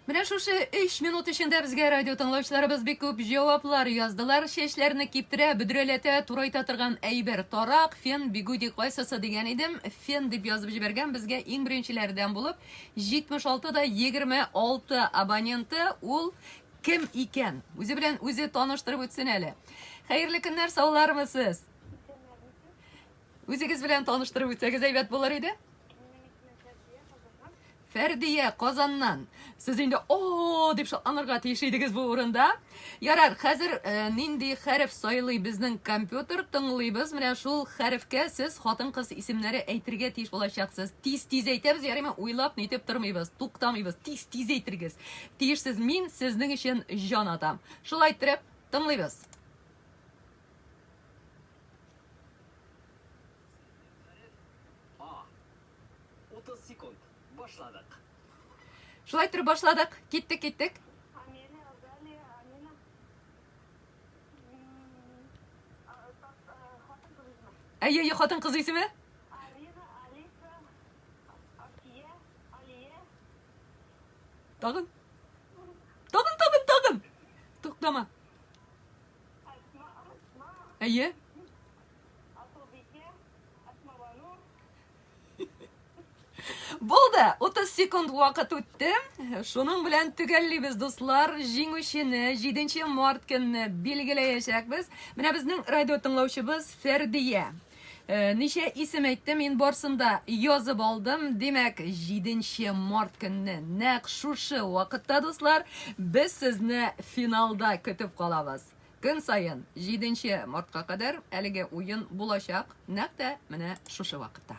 Менә шушы 3 минут эчендә безгә радио тыңлаучыларыбыз бик күп җаваплар яздылар. Чәчләрне киптерә, бөдрәләтә, турайта торган әйбер. Тарак, фен, бигуди кайсысы дигән идем. Фен дип язып җибәргән безгә иң беренчеләрдән булып 76 да 26 абоненты ул кем икән? Үзе белән үзе таныштырып үтсен әле. Хәерле көннәр, саулармысыз? Үзегез белән таныштырып үтсәгез әйбәт булыр иде. Фәрдия, Казаннан. Сез инде о дип шатланырга тиеш идегез бу урында. Ярар, хәзер э, нинди хәреф сайлый безнең компьютер, тыңлыйбыз. Менә шул хәрефкә сез хатын-кыз исемнәре әйтергә тиеш булачаксыз. Тиз-тиз әйтәбез, ярыймы? Уйлап нитеп тормыйбыз, туктамыйбыз. Тиз-тиз әйтергез. Тиешсез. Мин сезнең өчен җан атам. Шулай иттереп, тыңлыйбыз. А. 30 секунд. Башладык. Шулай иттереп башладык. Киттек, киттек. Амелия, Азалия, Амина. Хатын-кыз исеме. Әйе, әйе, хатын-кыз исеме. Алина, Алиса, Асия, Алия. Тагын. Тагын, тагын, тагын. Туктама. Асма, Асма. Әйе. Асылбикә, Асмабану. Булды! 30 секунд вакыт үтте. Шуның белән төгәллибез, дуслар. Җиңүчене 7 март көнне билгеләячәкбез. Менә безнең радио тыңлаучыбыз Фәрдия. Э, ничә исем әйтте, мин барсын да язып алдым. Димәк, 7 март көнне нәкъ шушы вакытта, дуслар, без сезне финалда көтеп калабыз. Көн саен 7 мартка кадәр әлеге уен булачак, нәкъ тә менә шушы вакытта.